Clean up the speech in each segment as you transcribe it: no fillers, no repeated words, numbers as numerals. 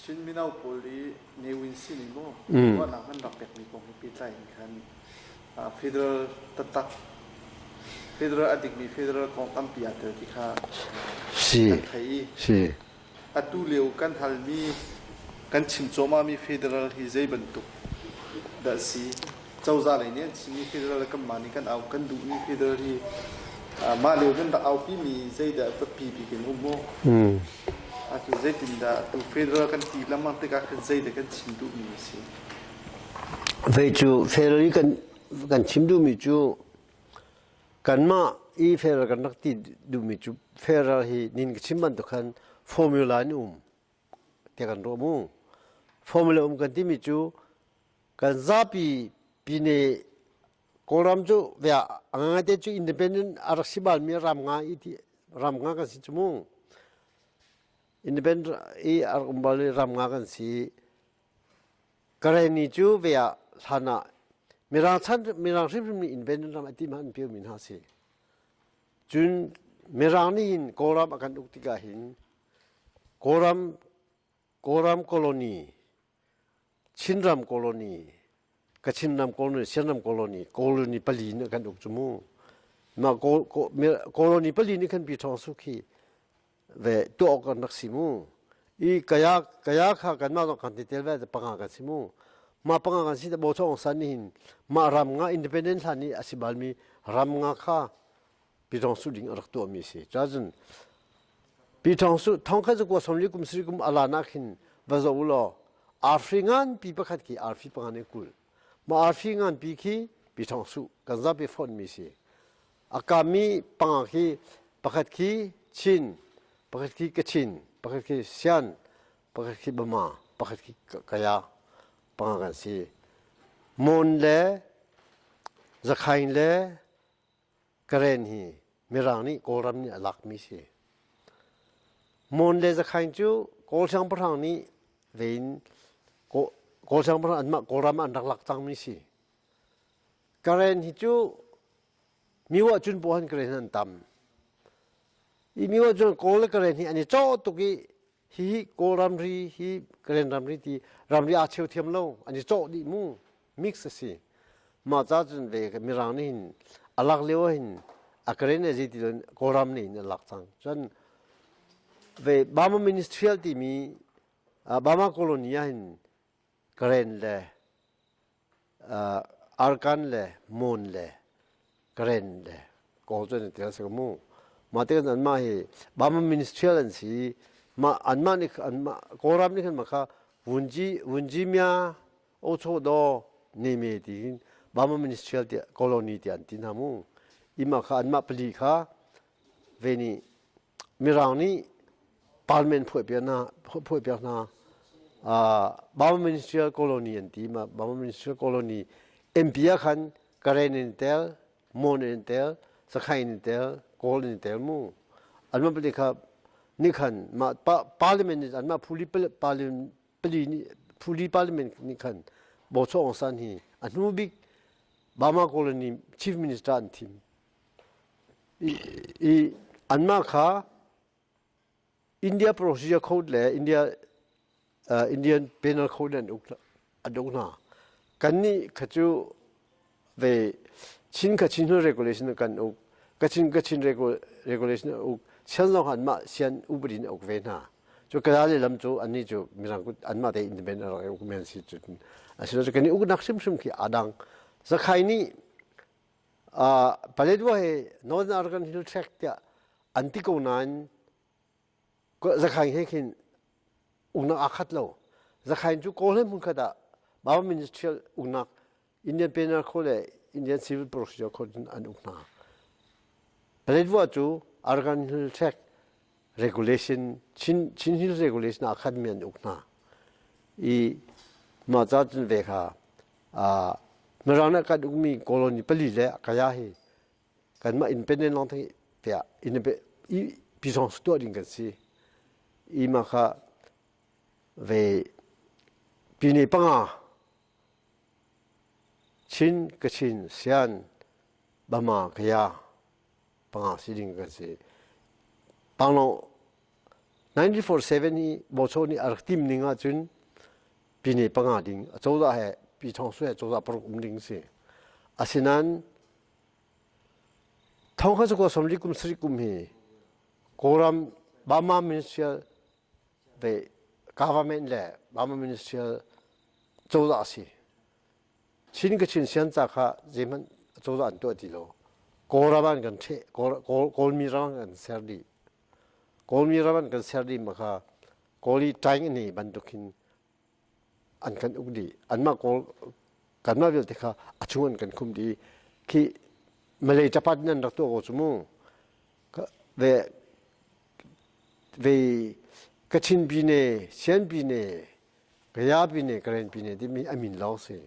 Chin mino pawl i Ne Win sin in maw ruahnak nan rak pekmi kong he pehtlai in khan federal taktak federal a dikmi federal kong tampi aa tel ti kha kan thei i atu lio kan halmi kan chim cuahmahmi federal hi zei bantuk dah si? Cozah lei nih an chimmi federal le kanmah nih kan au kan duhmi federal hi mah lio nan rak aupimi zeidah biapi bik in um maw? Atu zeitindah atu federal kan ti lengmang tikah khan zeidah kan chim duhmi a si? Vei cu federal i kan chim duhmi cu kanmah i federal kan rak ti duhmi cu federal hi nin ka chim bantuk khan formula in um tiah kan ruah mu. Formula um kan timi cu kan zapi pine Kawlram cu vea a ngaite cu independent a rak si balmi ram nga i ti ram nga kan si cu mu. Independent i a rak um bal ram nga kan si. Kareni cu vea hlan ah Mirang chan Mirang hrimhrim nih independent ram a ti ma an pio mi hna si. Cun Mirang nih hin Kawlram a kan uk tikah hin Kawlram Kawlram colony Chinram colony, Kachinram colony, Sianram colony, colony pali nih kan uk cu mu. Mah colony pali nih khan Pi Thawng Su khi ve tuah awk kan rak si mu. I kaya kaya kha kanmah zong kan ti tel ve panga kan si mu. Mah panga kan si te Bo Aung San nih hin mah ram nga independent hlan i a si balmi ram nga kha Pi Thawng Su ding a rak tuahmi a si. Cun Pi Thawng Su thong khat zakua sawmli kum sari kum ala nak hin va zoh u law arfi nganpi pakhat khi arfi panga ne 20. Mah arfi nganpi khi Pi Thawng Su kan zapi fonmi si. A kami panga khi pakhat khi Chin, pakhat khi Kachin, pakhat khi Sian, pakhat khi Bama, pakhat khi Kaya panga kan si. Mon le Zakhain le Karen hi Mirang nih Kawlram nih a lakmi si. Mon le Zakhain cu Kawl siangpahrang nih vein Kawl siangpahrang anmah Kawlram ah an rak lak cangmi si. Karen hi cu miwa cun pawl han Karen an tam. I miwa cun Kawl le Karen hi an i cawh tuk i hihi Kawl ramri hi Karen ramri ti ramri aa cheu thiam lo an i cawh dih mu. Mix a si. Mah ca cun ve Mirang nih hin a lak lio ah hin a Karen le zeiti lo Kawlram nih hin a lak cang. Cun ve Burma Ministerial timi Burma colony ah hin Karen le Arkan le Mon le Karen le Kawl cu an i tel si ko mu. Mah tikah anmah hi Burma Ministerial an si. Mah anmah nih anmah Kawlram nih khan mah kha Vunji Vunji mya Ocho do neme ti hin Burma Ministerial tiah colony tiah an ti hna mu. Ima kha anmah pali kha ve nih Mirang nih parliament phuah piak hna phuah piak hna Burma Ministerial colony an ti ma Burma Ministerial colony MP ah khan Karen in tel Mon in tel Sakhain in tel Kawl in tel mu anmah pali kha nih khan mah parliament anmah phuli parliament pali nih phuli parliament nih khan Bo Chaw Aung San hi a hnu bik Burma colony chief minister an thim i anmah kha India Procedure Code le India Indian Penal Code an uk an uk hna. Kannih kha cu ve Chin kha Chin regulation kan uk Kachin Kachin regulation uk sian zong anmah sian upadi in uk ve hna. Cu kala le lam cu annih cu mirang kut anmah te independent rak uk men si cu asinain cu kan i uknak hrimhrim khi aa dang. Zakhai nih Paletwa hi Northern Arakan Hill Tract tiah an ti ko nain Zakhain he khin uknak aa khat lo. Zakhain cu Kawl he hmunkhat ah Burma Ministerial uknak Indian Penal Code le Indian Civil Procedure Code in an uk hna. Paletwa cu Arakan Hill Tract Regulation Chin, Chin Hill Regulation aa khatmi an uk hna. I mah ca cun ve kha Mirang nih kan ukmi colony pali le Kaya hi kanmah independent lawng thei tiah i pisawng tuah ding kan si. I mah kha ve pine panga Chin, Kachin, Sian, Bama, Kaya panga si ding kan si. Panglong. 1947 hi Bocho nih a rak tim ning ahcun pine panga ding acozah he Pi Thawng Sui he cozah paruk um ding si. Asinain thong kha cu 40 kum sarih kum hi Kawlram Burma Ministerial ve government le Burma Ministerial cozah a si. Chin Kachin sianca kha zeihmanh cozah an tuah ti lo. Kawlram an kan ṭheh, Kawlmi ram an kan ser dih. Kawlmi ram an kan ser dih ma kha Kawl i ṭaing an i bantuk hin an kan uk dih. Anmah Kawl kanmah vialte kha a chung an kan khum dih. Khi Malay capat in an rak tuah ko cu mu. Ve ve Kachin Pine, Sian Pine, Kaya Pine, Karen Pine timi a min lawng si.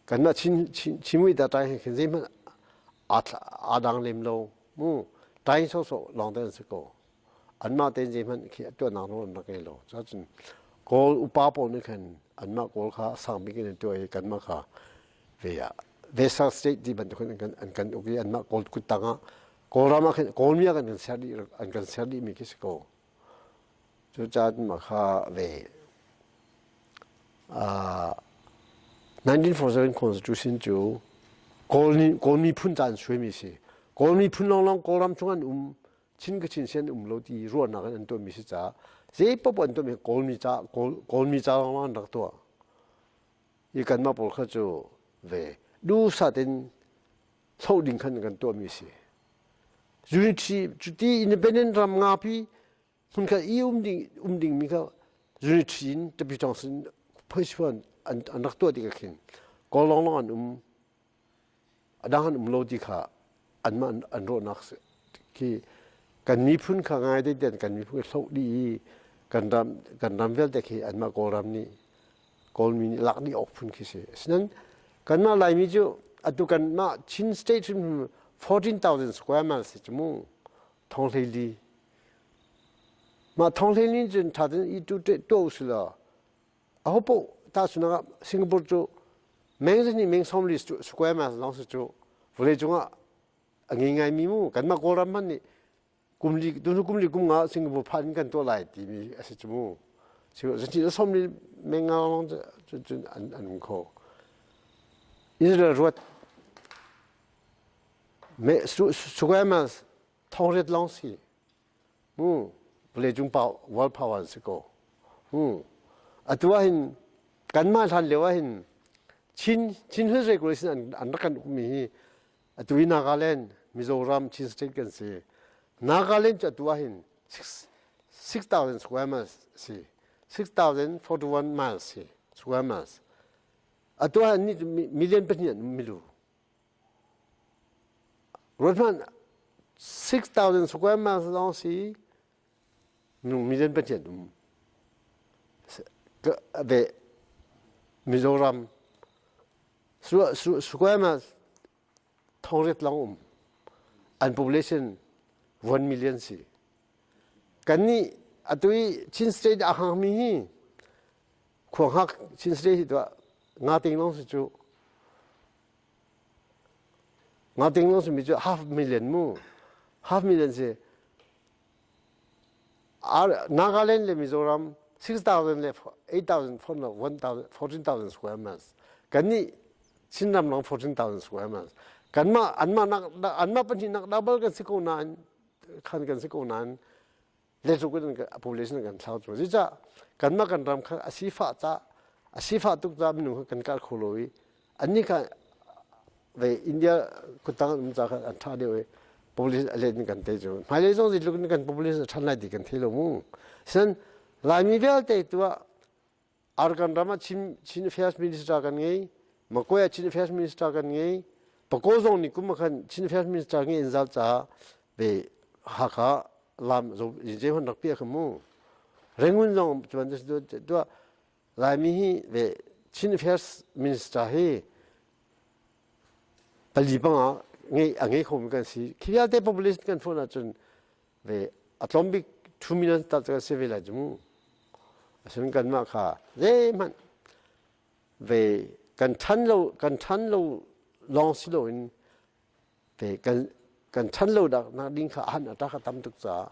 Kanmah Chin Chinmui ta ṭai he khin zeihmanh aa dang lem lo mu. Ṭai sawhsawh lawng te an si ko. Anmah tein zeihmanh khi a tuahnak nawl an rak ngei lo. Cuahcun Kawl upa pawl nih khan anmah Kawl kha sang bik in an tuah i kanmah kha ve ah Vesa state ti bantuk in an kan uk i anmah Kawl kuttang ah Kawlram ah khin Kawlmi ah kan ser dih an kan ser dih mi khi si ko. Cucaah mah kha ve 1947 Constitution cu Kawl Kawl miphun ca an suaimi si. Kawl miphun lawnglawng Kawlram chung an um Chin Kachin si an um lo ti ruahnak in an tuahmi si caah zei paoh an tuahmi Kawlmi ca Kawlmi ca lawnglawng an rak tuah. I kanmah pawl kha cu ve duhsah tein hloh ding khan kan tuahmi si. Unity cuti independent ram ngapi hmunkhat i um ding um dingmi kha unity in tapi tong sin phoisuan an an rak tuah tik ah khin Kawl lawnglawng an um a dang an um lo ti kha anmah an rawhnak khi kan miphun kha ngai te ten kan miphun hloh dih i kan ram kan ram vialte khi anmah Kawlram nih Kawlmi nih lak dih awk phun khi si. Asinain kanmah Laimi cu atu kanmah Chin state hrim 14,000 square miles si cu mu thong hlei li. Mah thong hlei li cun ṭha tein i tu tuah usih law aho paoh tahchunhnak ah Singapore cu meng zahnih meng 40 square miles lawng si cu vawleicung ah a ngei ngaimi mu kanmah Kawlram hmanh nih kum li tu kum li kum nga Singapore phan in kan tuah lai timi a si cu mu zahnih le 40 meng nga lawng cu cun an an um kho Israel ruat me square miles thong riat lawng si mu vawleicung world power an si ko mu atu ah hin kanmah hlan lio ah hin Chin Chin Hills Regulation an an rak kan ukmi hi atu hi Nagaland Mizoram Chin state kan si Nagaland cu atu ah hin 6000 square miles si 6041 miles si square miles atu ah ni million pahnih an um milu Ruat hmanh 6,000 square miles lawng si minung million pahnih um. Ve Mizoram square miles thongriat lawng um. An population 1 million si. Kannih atu i Chin state a hangmi hi khua hngak Chin state hi tuah nga ting lawng si cu Ngating lawng simi cu half million mu. Half million si. Nagaland le Mizoram 6,000 le 8,000 14,000 square miles. Kan nih Chinram lawng 14,000 square miles. Kanmah anmah nak anmah pahnih nak double kan si ko nain khan kan si ko nain letluk in population kan thlau cu. Zeicah kanmah kan ram kha a sifah ca a sifah tuk ca minung kha kan kal kho lo i annih kha ve India kuttang um ca kha an ṭha deuh i population a let in kan te cu hmailei zong zeitluk in kan population a ṭhan lai ti kan thei lo mu. Sen Laimi vialte tu ah Arakan ram ah Chin, Chin Affairs Minister kan ngei, Makoy ah Chin Affairs Minister kan ngei, Pakaw zong nih kum khan Chin Affairs Minister ngei in zal caah ve Hakha lam zo je hon rak pia kha mu. Rangoon zong cuan tu Laimi hi ve Chin Affairs Minister hi pali panga ngei a ngei khomi kan si. Khi vialte population kan phone ahcun ve a tlawm bik 2 million tal cu kan si ve lai cu mu asun kanmah kha zeihmanh ve kan ṭhan lo kan ṭhan lo lawng si loin ve kan kan ṭhan lo nak ding kha han a ta kha tam tuk caah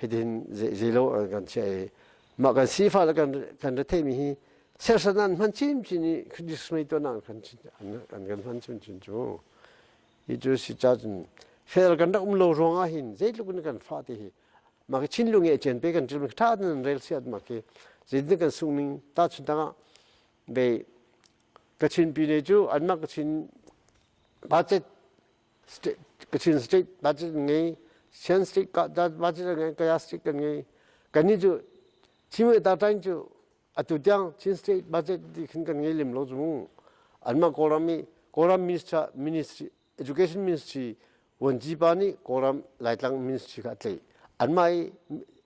Hitin zeilo an kan chiah i mah kan sifa le kan kan retheimi hi sersan an hman chinchin i discriminate tuahnak an kan kan hman chinchin cu. Hi cu si ca cun fel kan rak um lo ruangah hin zeitluk in kan fa ti hi mah khi Chinlung i chen pe kan ṭil tha nan rel siat mah khi zeitin kan sung ning ta chun tangah ve Kachin pine cu anmah Kachin budget state Kachin state budget ngei Shan state ka budget ngei Kaya state kan ngei kannih cu Chinwe ta tain cu atu tiang Chin state budget ti khin kan ngei lem lo cu mu anmah Kawlram i Kawlram minister ministry education ministry vuanci pa nih Kawlram Laitlang ministry kha a tlaih anmah i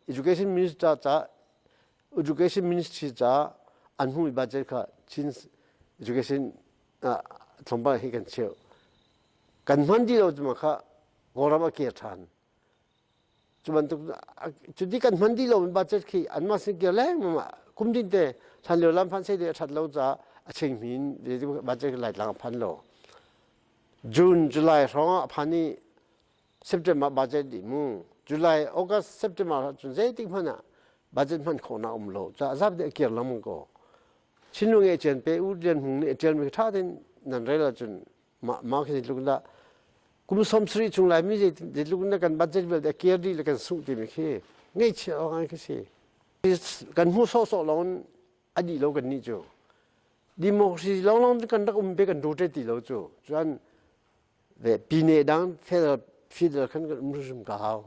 education minister ca education ministry ca an hmuhmi budget kha Chin education tlawmpal hi kan cheuh kan hman dih lo cuma kha Kawlram a kir ṭhan. Cu bantuk cuti kan hman dih lomi budget khi anmah sin kir lengmang ah kum din te hlan lio lam phan sei te a ṭhat lo caah a chingmi in budget Laitlang a phan lo. June, July hrawng ah a phan i September budget dih mu. July, August, September ah cun zeitik hmanh ah budget hman khawhnak um lo caah zap dih a kir lengmang ko. Chinlung e ṭian pe U Lian Hmung nih a ṭialmi ṭha tein nan rel ahcun mah mah khi zeitluk dah kum 70 chung Laimi zeitluk in kan budget vialte a kir dih le kan sungh timi khi ngaihchia awk ngai khi si. Kan hmuh sawhsawh lawng in a dih lo kan nih cu. Democracy lawnglawng kan rak um pe kan rotate ti lo cu. Cuan ve pine dang federal federal khan kan um hrimhrim ka hau.